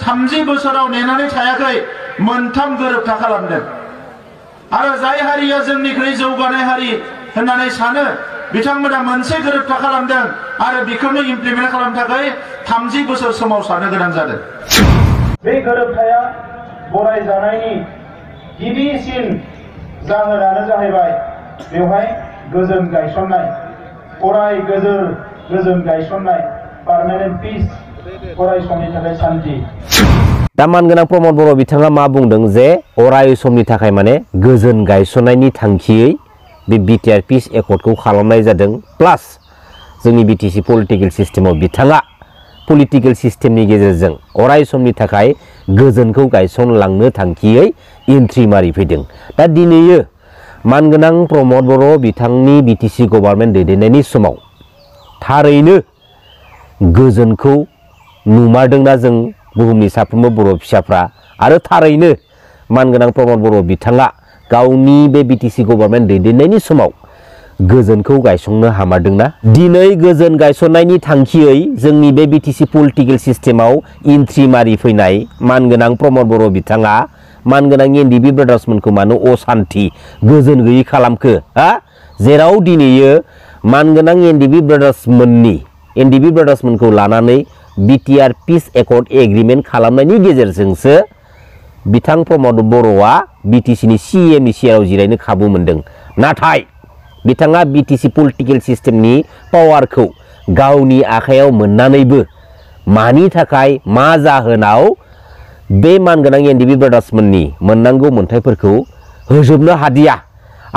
30 बोसोराव नेनानै थायाखै मोनथाम गोरोबथा खालामदों आरो जाय हारिया जोंनिख्रुइ जौगानाय हारि होननानै सानो बिथांमोना मोनसे गोरोबथा खालामदों आरो बेखौनो इमप्लिमेन्ट खालामनो थाखाय 30 बोसोर सोमावसारनो गोनां जादों। बे गोरोबथाया गनायजानायनि गिबिसिन जाहोनानो जाहैबाय बेवहाय गोजोन गायसननाय, अराय गोजोन गायसननाय, पार्मानेन्ट पिस, अराय समनि थाखाय शान्ति। दा मानगोनां प्रमद बर' बिथाङा मा बुंदों जे अराय समनि थाखाय माने गोजोन गायसननायनि थांखियै बे बिटिआर पिस एकर्डखौ खालामनाय जादों। प्लास जोंनि बिटिसि पलिटिकेल सिस्टेमाव बिथाङा पलिटिकेल सिस्टेमनि गेजेरजों अराय समनि थाखाय गोजोनखौ गायसनलांनो थांखियै एन्ट्रि मारि फैदों। दा दिनैयो मानगोनां प्रमद बर' बिथांनि बिटिसि गभर्नमेन्ट दैदेननायनि समाव थारैनो गोजोनखौ नुमारदोंना जों बुहुमनि साफ्रोमबो बर' फिसाफ्रा, आरो थारैनो मानगोनां प्रमद बर' बिथाङा गावनि बे बिटिसि गभर्नमेन्ट दैदेननायनि समाव गोजोनखौ गायसंनो हामारदोंना? दिनै गोजोन गायसननायनि थांखियै जोंनि बे बिटिसि पलिटिकेल सिस्टेमाव एन्ट्रि मारि फैनाय मानगोनां प्रमद बर' बिथाङा मानगोनां एनडिबि ब्रादार्समोनखौ मानो अशान्ति गोजोन गैयै खालामखो? जेराव दिनैयो मानगोनां एनडिबि ब्रादार्समोनखौ लानानै बिटिआर पिस एकर्ड एग्रिमेन्ट खालामनायनि गेजेरजोंसो बिथां प्रमद बर'आ बिटिसिनि सिएमनि चेयाराव जिरायनो खाबु मोनदों। नाथाय बिथाङा बिटिसि पलिटिकेल सिस्टेमनि पावारखौ गावनि आखायाव मोननानैबो मानि थाखाय मा जाहोनाव बे मानगोनां एनडिबि ब्रादार्समोननि मोननांगौ मोनथायफोरखौ होजोबनो हादिया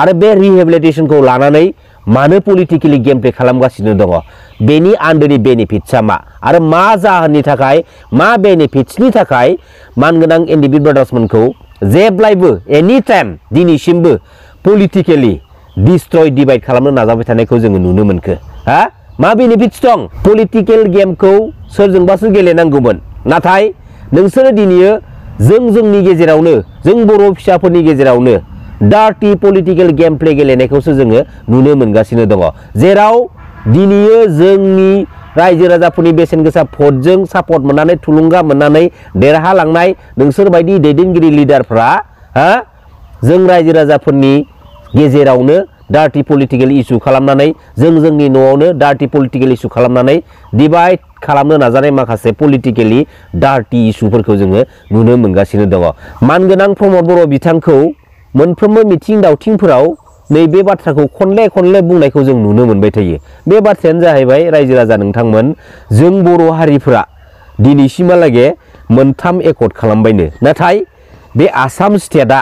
आरो बे रिहेबिलिटेसनखौ लानानै मानो पलिटिकेलि गेम प्ले खालामगासिनो दङ? बेनि आन्दोनि बेनिफिट्सआ मा आरो मा जाहोननि थाखाय मा बेनिफिट्सनि थाखाय मानगोनां एनडिबि ब्रादार्समोनखौ जेब्लायबो एनि टाइम दिनैसिमबो पलिटिकेलि डिस्ट्रय डिभाइड खालामनो नाजाबाय थानायखौ जोङो नुनो मोनखो? मा बेनिफिट्स दं? पलिटिकेल गेमखौ सोरजोंबासो गेलेनांगौमोन, नाथाय नोंसोरो दिनैयो जोंनि गेजेरावनो जों बर' फिसाफोरनि गेजेरावनो डार्टी पलिटिकेल गेम प्ले गेलेनायखौसो जोङो नुनो मोनगासिनो दङ। जेराव दिनैयो जोंनि रायजो राजाफोरनि बेसेन गोसा भटजों सापर्ट मोननानै थुलुंगा मोननानै देरहालांनाय नोंसोर बायदि दैदेनगिरि लिडारफ्रा जों रायजो राजाफोरनि गेजेरावनो डार्टी पलिटिकेल इस्यु खालामनानै जोंनि न'आवनो डार्टी पलिटिकेल इस्यु खालामनानै डिभाइड खालामनो नाजानाय माखासे पलिटिकेलि डार्टी इस्युफोरखौ जोङो नुनो मोनगासिनो दङ। मानगोनां प्रमद बर' बिथांखौ मोनफ्रोमबो मिथिं दावथिंफोराव नैबे बाथ्राखौ खनले बुंनायखौ जों नुनो मोनबाय थायो। बे बाथ्रायानो जाहैबाय रायजो राजा नोंथांमोन, जों बर' हारिफोरा दिनैसिमहालागै मोनथाम एकर्ड खालामबायनो, नाथाय बे आसाम स्टेटआ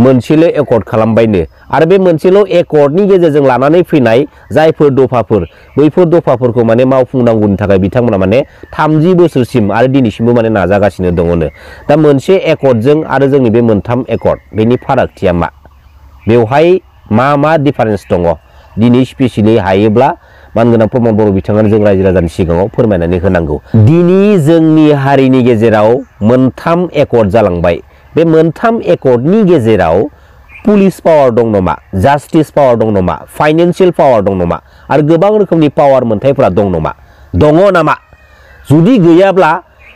मोनसेल' एकर्ड खालामबायनो आरो बे मोनसेल' एकर्डनि गेजेरजों लानानै फैनाय जायफोर दफाफोर बैफोर दफाफोरखौ माने मावफुंनांगौनि थाखाय बिथांमोना माने 30 बोसोरसिम आरो दिनैसिमबो माने नाजागासिनो दङनो। दा मोनसे एकर्डजों आरो जोंनि बे मोनथाम एकर्ड बेनि फारागथिया मा? बेवहाय मा डिफारेन्स दङ? दिनै स्पेसियेलि हायोब्ला मानगोनां प्रमद बर' बिथाङानो जों रायजो राजानि सिगाङाव फोरमायनानै होनांगौ। दिनै जोंनि हारिनि गेजेराव मोनथाम एकर्ड जालांबाय। बे मोनथाम एकर्डनि गेजेराव पुलिस पावार दं नामा, जास्टिस पावार दं नामा, फाइनेन्सियेल पावार दं नामा आरो गोबां रोखोमनि पावार मोनथायफोरा दं नामा? दङ नामा? जुदि गैयाब्ला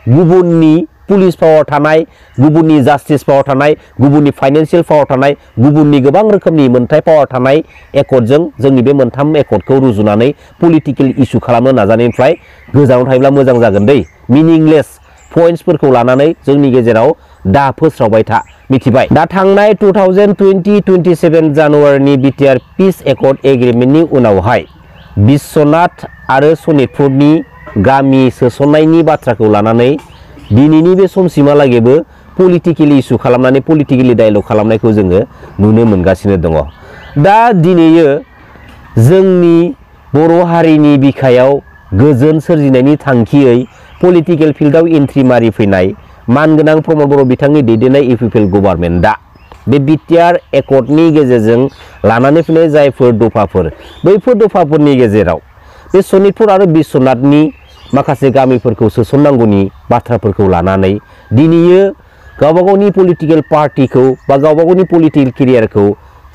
गुबुननि पुलिस पावार थानाय, गुबुननि जास्टिस पावार थानाय, गुबुननि फाइनेन्सियेल पावार थानाय, गुबुननि गोबां रोखोमनि मोनथाय पावार थानाय एकर्डजों जोंनि बे मोनथाम एकर्डखौ रुजुनानै पलिटिकेल इस्यु खालामनो नाजानायनिफ्राय गोजानाव थायोब्ला मोजां जागोन दै। मिनिंलेस पइन्ट्सफोरखौ लानानै जोंनि गेजेराव दा फोस्रावबाय था, मिथिबाय? दा थांनाय 2027 जानुवारिनि बिटिआर पिस एकर्ड एग्रिमेन्टनि उनावहाय बिश्वनाथ आरो सनितपुरनि गामि सोसननायनि बाथ्राखौ लानानै दिनैनि बे समसिमहालागैबो पलिटिकेलि इस्यु खालामनानै पलिटिकेलि डायलग खालामनायखौ जोङो नुनो मोनगासिनो दङ। दा दिनैयो जोंनि बर' हारिनि बिखायाव गोजोन सोरजिनायनि थांखियै पलिटिकेल फिल्डआव एन्ट्रि मारि फैनाय मानगोनां प्रमद बर' बिथांनि दैदेननाय इउपिपिएल गभर्नमेन्टआ बे बिटिआर एकर्डनि गेजेरजों लानानै फैनाय जायफोर दफाफोर बैफोर दफाफोरनि गेजेराव बे सनितपुर आरो बिश्वनाथनि माखासे गामिफोरखौ सोसननांगौनि बाथ्राफोरखौ लानानै दिनैयो गावबा गावनि पलिटिकेल पार्टिखौ बा गावबा गावनि पलिटिकेल केरियारखौ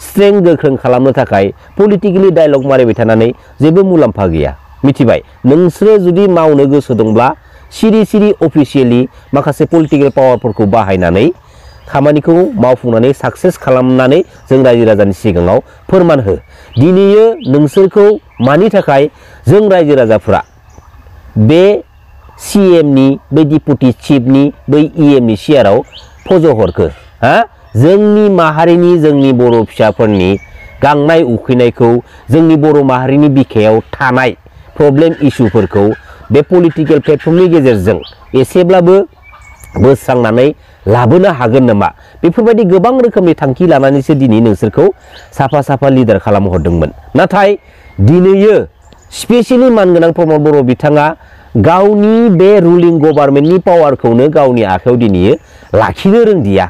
स्ट्रें गोख्रों खालामनो थाखाय पलिटिकेलि डायलग मारिबाय थानानै जेबो मुलाम्फा गैया, मिथिबाय? नोंसोरो जुदि मावनो गोसो दंब्ला सिरि सिरि अफिसियेलि माखासे पलिटिकेल पावारफोरखौ बाहायनानै खामानिखौ मावफुंनानै साक्सेस खालामनानै जों रायजो राजानि सिगाङाव फोरमान हो। दिनैयो नोंसोरखौ मानि थाखाय जों रायजो राजाफोरा बे CM-नि बै डिपुटि चिफनि बै EM-नि सियाराव फज'हरखो हा? जोंनि माहारिनि जोंनि बर' फिसाफोरनि गांनाय उखैनायखौ जोंनि बर' माहारिनि बिखायाव थानाय प्रब्लेम इस्युफोरखौ बे पलिटिकेल प्लेटफर्मनि गेजेरजों एसेब्लाबो बोस्रांनानै लाबोनो हागोन नामा? बेफोरबायदि गोबां रोखोमनि थांखि लानानैसो दिनै नोंसोरखौ साफा साफा लिडार खालामहरदोंमोन। नाथाय दिनैयो स्पेसियेलि मानगोनां प्रमद बर' बिथाङा गावनि बे रुलिं गभार्नमेन्टनि पावारखौनो गावनि आखायाव दिनैयो लाखिनो रोंदिया।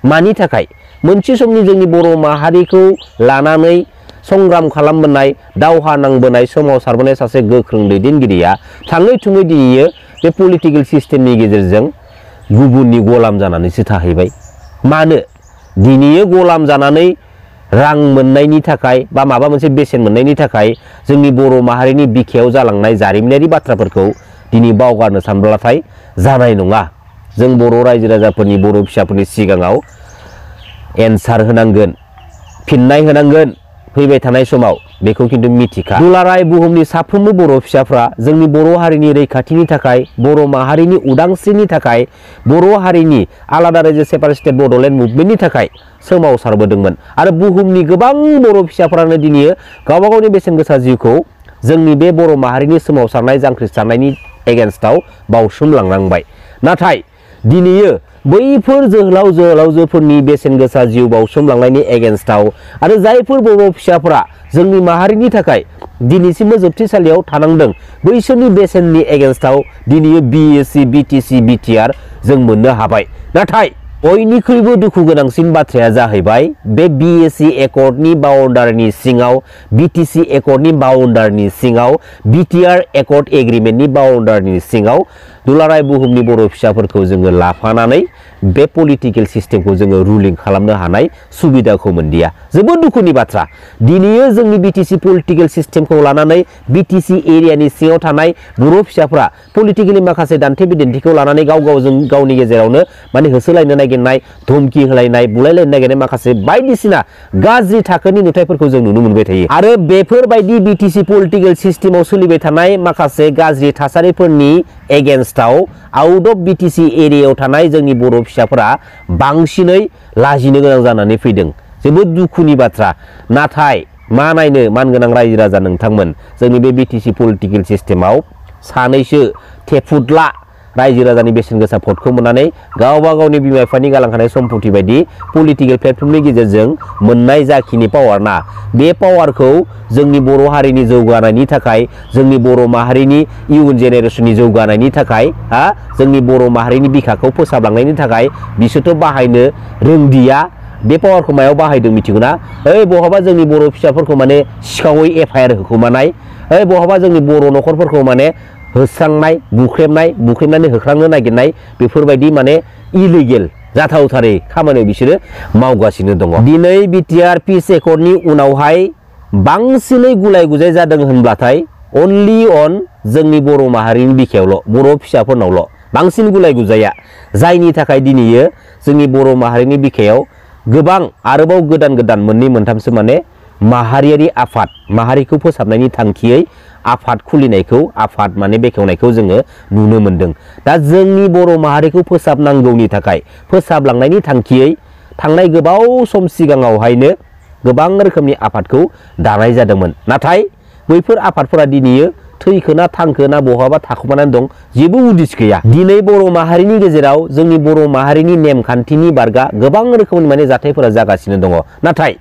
मानि थाखाय? मोनसे समनि जोंनि बर' माहारिखौ लानानै संग्राम खालामबोनाय दावहा नांबोनाय सोमावसारबोनाय सासे गोख्रों दैदेनगिरिया थाङै थुङै दिनैयो बे पलिटिकेल सिस्टेमनि गेजेरजों गुबुननि गलाम जानानैसो थाहैबाय। मानो? दिनैयो गलाम जानानै रां मोननायनि थाखाय बा माबा मोनसे बेसेन मोननायनि थाखाय जोंनि बर' माहारिनि बिखायाव जालांनाय जारिमिनारि बाथ्राफोरखौ दिनै बावगारनो सानब्लाथाय जानाय नङा। जों बर' रायजो राजाफोरनि बर' फिसाफोरनि सिगाङाव एन्सार होनांगोन, फिननाय होनांगोन फैबाय थानाय समाव। बेखौ खिन्थु मिथिखा। दुलाराय बुहुमनि साफ्रोमबो बर' फिसाफ्रा जोंनि बर' हारिनि रैखाथिनि थाखाय, बर' माहारिनि उदांस्रिनि थाखाय, बर' हारिनि आलादा रायजो सेपारेट स्टेट बड'लेण्ड मुभमेन्टनि थाखाय सोमावसारबोदोंमोन आरो बुहुमनि गोबां बर' फिसाफोरानो दिनै गावबा गावनि बेसेन गोसा जिउखौ जोंनि बे बर' माहारिनि सोमावसारनाय जांख्रिसारनायनि एगेन्स्टआव बावसोमलांनांबाय। नाथाय दिनैयो बैफोर जोहोलाव जोहोलावजोफोरनि बेसेन गोसा जिउ बावसोमलांनायनि एगेन्स्टआव आरो जायफोर बर' फिसाफोरा जोंनि माहारिनि थाखाय दिनैसिमबो जोबथेसालियाव थानांदों, बैसोरनि बेसेननि एगेन्स्टआव दिनै BSc, BTC, BTR जों मोननो हाबाय। नाथाय बयनिख्रुइबो दुखु गोनांसिन बाथ्राया जाहैबाय बे BSc एकर्डनि बाउन्डारिनि सिङाव, BTC एकर्डनि बाउन्डारिनि सिङाव, BTR एकर्ड एग्रिमेन्टनि बाउन्डारिनि सिङाव दुलाराय बुहुमनि बर' फिसाफोरखौ जोङो लाफानानै बे पलिटिकेल सिस्टेमखौ जोङो रुलिं खालामनो हानाय सुबिदाखौ मोनदिया। जोबोद दुखुनि बाथ्रा। दिनैयो जोंनि BTC पलिटिकेल सिस्टेमखौ लानानै BTC एरियानि सिङाव थानाय बर' फिसाफ्रा पलिटिकेलि माखासे दान्थे बिदान्थिखौ लानानै गावनि गेजेरावनो माने होसोलायनो नागिरनाय, धमकि होलायनाय, बुलायलायनो नागिरनाय माखासे बायदिसिना गाज्रि थाखोनि नुथायफोरखौ जों नुनो मोनबाय थायो। आरो बेफोरबायदि BTC पलिटिकेल सिस्टेमाव सोलिबाय थानाय माखासे गाज्रि थासारिफोरनि एगेन्स्टआव आउट अफ BTC एरियायाव थानाय जोंनि बर' फिसाफोरा बांसिनै लाजिनो गोनां जानानै फैदों। जोबोद दुखुनि बाथ्रा। नाथाय मा नायनो मानगोनां रायजो राजा नोंथांमोन, जोंनि बे BTC पलिटिकेल सिस्टेमाव सानैसो थेफुदला रायजो राजानि बेसेन गोसा भटखौ मोननानै गावबा गावनि बिमा बिफानि गालांखानाय सम्पति बायदि पलिटिकेल प्लेटफर्मनि गेजेरजों मोननाय जाखिनि पावार ना, बे पावारखौ जोंनि बर' हारिनि जौगानायनि थाखाय, जोंनि बर' माहारिनि इयुन जेनेरेसननि जौगानायनि थाखाय, जोंनि बर' माहारिनि बिखाखौ फोसाबलांनायनि थाखाय बिसोरथ' बाहायनो रोंदिया। बे पावारखौ मायाव बाहायदों मिथिगौ ना? बहाबा जोंनि बर' फिसाफोरखौ माने सिखावै FIR होखोमानाय, बहाबा जोंनि बर' न'खरफोरखौ माने होस्रांनाय, बुख्रेबनानै होख्रांनो नागिरनाय, बेफोरबायदि माने इलिगेल जाथावथारै खामानियाव बिसोरो मावगासिनो दङ। दिनै BTR पिस एकर्डनि उनावहाय बांसिनै गुलाय गुजाय जादों होनब्लाथाय अनलि अन जोंनि बर' माहारिनि बिखायावल', बर' फिसाफोरनावल' बांसिन गुलाय गुजाया, जायनि थाखाय दिनैयो जोंनि बर' माहारिनि बिखायाव गोबां आरोबाव गोदान गोदान मोननै मोनथामसो माने माहारियारि आफाद, माहारिखौ फोसाबनायनि थांखियै आफाद खुलिनायखौ, आफाद माने बेखेवनायखौ जोङो नुनो मोनदों। दा जोंनि बर' माहारिखौ फोसाबनांगौनि थाखाय, फोसाबलांनायनि थांखियै थांनाय गोबाव सम सिगाङावहायनो गोबां रोखोमनि आफादखौ दानाय जादोंमोन। नाथाय बैफोर आफादफोरा दिनैयो थैखोना थांखोना बहाबा थाखुमानानै दं, जेबो उदिस गैया। दिनै बर' माहारिनि गेजेराव जोंनि बर' माहारिनि नेमखान्थिनि बारगा गोबां रोखोमनि माने जाथायफोरा जागासिनो दङ। नाथाय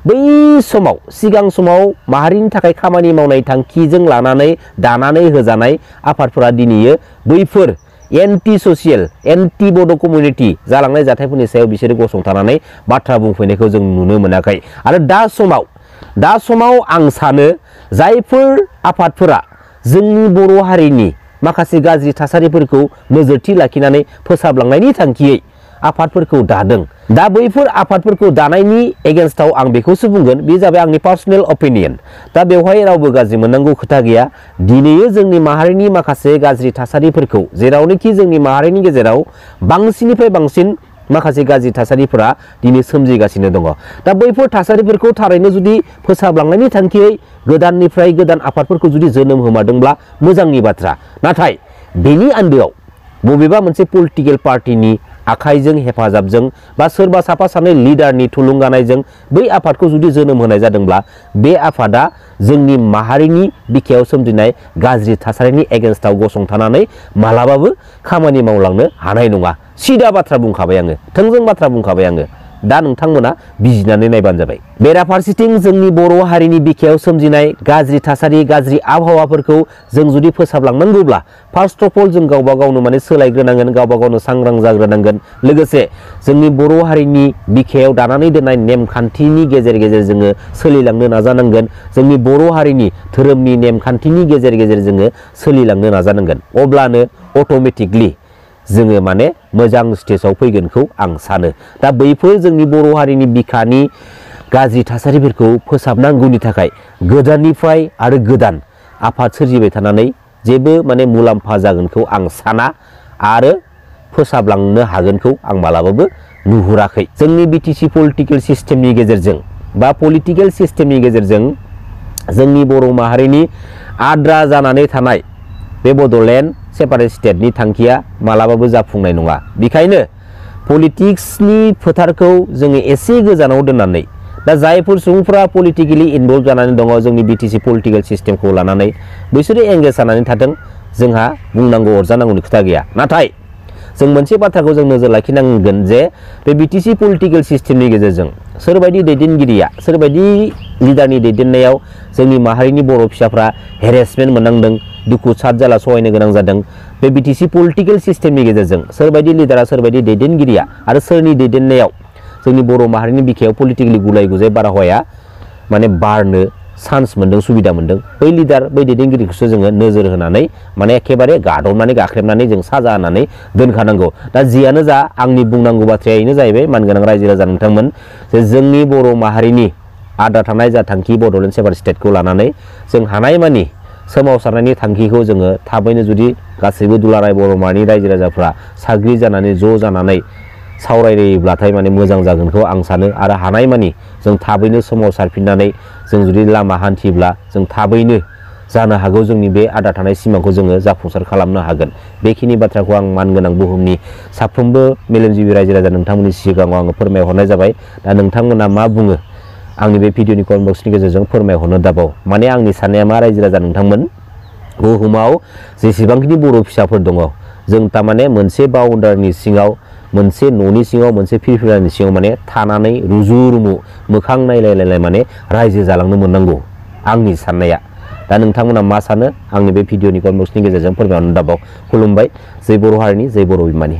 बै समाव, सिगां समाव माहारिनि थाखाय खामानि मावनाय थांखिजों लानानै दानानै होजानाय आफादफोरा दिनैयो बैफोर एन्टि ससियेल, एन्टि बड' कमिउनिटि जालांनाय जाथायफोरनि सायाव बिसोरो गसंथानानै बाथ्रा बुंफैनायखौ जों नुनो मोनाखै। आरो दा समाव आं सानो जायफोर आफादफोरा जोंनि बर' हारिनि माखासे गाज्रि थासारिफोरखौ नोजोरथि लाखिनानै फोसाबलांनायनि थांखियै आफादफोरखौ दादों दा बैफोर आफादफोरखौ दानायनि एगेन्स्टआव आं बेखौसो बुंगोन बे जाबाय आंनि पार्सनेल अपिनियन दा बेवहाय रावबो गाज्रि मोननांगौ खोथा गैया दिनैयो जोंनि माहारिनि माखासे गाज्रि थासारिफोरखौ जेरावनोखि जोंनि माहारिनि गेजेराव बांसिननिफ्राय बांसिन माखासे गाज्रि थासारिफोरा दिनै सोमजिगासिनो दङ दा बैफोर थासारिफोरखौ थारैनो जुदि फोसाबलांनायनि थांखियै गोदाननिफ्राय गोदान आफादफोरखौ जुदि जोनोम होमारदोंब्ला मोजांनि बाथ्रा नाथाय बेनि आन्दोआव बबेबा मोनसे पलिटिकेल पार्टिनि आखाइजों हेफाजाबजों बा सोरबा साफा सानै लिडारनि थुलुंगानायजों बै आफादखौ जुदि जोनोम होनाय जादोंब्ला बे आफादा जोंनि माहारिनि बिखायाव सोमजिनाय गाज्रि थासारिनि एगेन्स्टआव गसंथानानै मालाबाबो खामानि मावलांनो हानाय नङा सिदा बाथ्रा बुंखाबाय आङो थोंजों बाथ्रा बुंखाबाय आङो दा नोंथांमोना बिजिरनानै नायबानो जाबाय बेराफारसेथिं जोंनि बर' हारिनि बिखायाव सोमजिनाय गाज्रि थासारि गाज्रि आबहावाफोरखौ जों जुदि फोसाबलांनांगौब्ला फार्स्ट अफ अल जों गावबा गावनो माने सोलायग्रोनांगोन गावबा गावनो सांग्रां जाग्रोनांगोन लोगोसे जोंनि बर' हारिनि बिखायाव दानानै दोननाय नेमखान्थिनि गेजेर गेजेर जोङो सोलिलांनो नाजानांगोन जोंनि बर' हारिनि धोरोमनि नेमखान्थिनि गेजेर गेजेर जोङो सोलिलांनो नाजानांगोन अब्लानो अट'मेटिकलि जोङो माने मोजां स्टेजाव फैगोनखौ आं सानो दा बैफोर जोंनि बर' हारिनि बिखानि गाज्रि थासारिफोरखौ फोसाबनांगौनि थाखाय गोदाननिफ्राय आरो गोदान आफाद सोरजिबाय थानानै जेबो माने मुलाम्फा जागोनखौ आं साना आरो फोसाबलांनो हागोनखौ आं मालाबाबो नुहुराखै जोंनि बिटिसि पलिटिकेल सिस्टेमनि गेजेरजों बा पलिटिकेल सिस्टेमनि गेजेरजों जोंनि बर' माहारिनि आद्रा जानानै थानाय बे बड'लेण्ड सेपारेट स्टेटनि थांखिया मालाबाबो जाफुंनाय नङा बेखायनो पलिटिक्सनि फोथारखौ जोङो एसे गोजानाव दोननानै दा जायफोर सुबुंफोरा पलिटिकेलि इनभल्भ जानानै दङ जोंनि बिटिसि पलिटिकेल सिस्टेमखौ लानानै बिसोरो एंगेज जानानै थाथों जोंहा बुंनांगौ अरजानांगौनि खोथा गैया नाथाय जों मोनसे बाथ्राखौ जों नोजोर लाखिनांगोन जे बे बिटिसि पलिटिकेल सिस्टेमनि गेजेरजों सोरबायदि दैदेनगिरिया सोरबायदि लिडारनि दैदेननायाव जोंनि माहारिनि बर' फिसाफ्रा हेरेसमेन्ट मोननांदों दुखु सात जाला सहायनो गोनां जादों बे बिटिसि पलिटिकेल सिस्टेमनि गेजेरजों सोरबायदि लिडारा सोरबायदि दैदेनगिरिया आरो सोरनि दैदेननायाव जोंनि बर' माहारिनि बिखायाव पलिटिकेलि गुलाय गुजाय बारहावाया माने बारनो चान्स मोनदों सुबिदा मोनदों बै लिडार बै दैदेनगिरिखौसो जोङो नोजोर होनानै माने एखेबारे गादबनानै गाख्रेबनानै जों साजा होनानै दोनखानांगौ दा जियानो जा आंनि बुंनांगौ बाथ्राया बेनो जाहैबाय मानगोनां रायजो राजा नोंथांमोन जे जोंनि बर' माहारिनि आद्रा थानाय जा थांखि बड'लेण्ड सेपारेट स्टेटखौ लानानै जों हानायमानि सोमावसारनायनि थांखिखौ जोङो थाबैनो जुदि गासैबो दुलाराय बर' माहारिनि रायजो राजाफ्रा साग्रि जानानै ज' जानानै सावरायलायोब्लाथाय माने मोजां जागोनखौ आं सानो आरो हानायमानि जों थाबैनो सोमावसारफिननानै जों जुदि लामा हान्थिब्ला जों थाबैनो जानो हागौ जोंनि बे आद्रा थानाय सिमांखौ जोङो जाफुंसार खालामनो हागोन बेखिनि बाथ्राखौ आं मानगोनां बुहुमनि साफ्रोमबो मेलेमजिबि रायजो राजा नोंथांमोननि सिगाङाव आङो फोरमायहरनाय जाबाय दा नोंथांमोना मा बुङो आंनि बे भिडिअनि कमेन्ट बक्सनि गेजेरजों फोरमायहरनो दाबाव माने आंनि साननाया मा रायजो राजा नोंथांमोन बुहुमाव जेसेबांखिनि बर' फिसाफोर दङ जों थारमाने मोनसे बाउन्डारिनि सिङाव मोनसे न'नि सिङाव मोनसे फिरफिलानि सिङाव माने थानानै रुजु रुमु मोखां नायलायलायलाय माने रायजो जालांनो मोननांगौ आंनि साननाया दा नोंथांमोना मा सानो आंनि बे भिडिअनि कमेन्ट बक्सनि गेजेरजों फोरमायहरनो दाबाव खुलुमबाय जै बर' हारिनि जै बर' बिमानि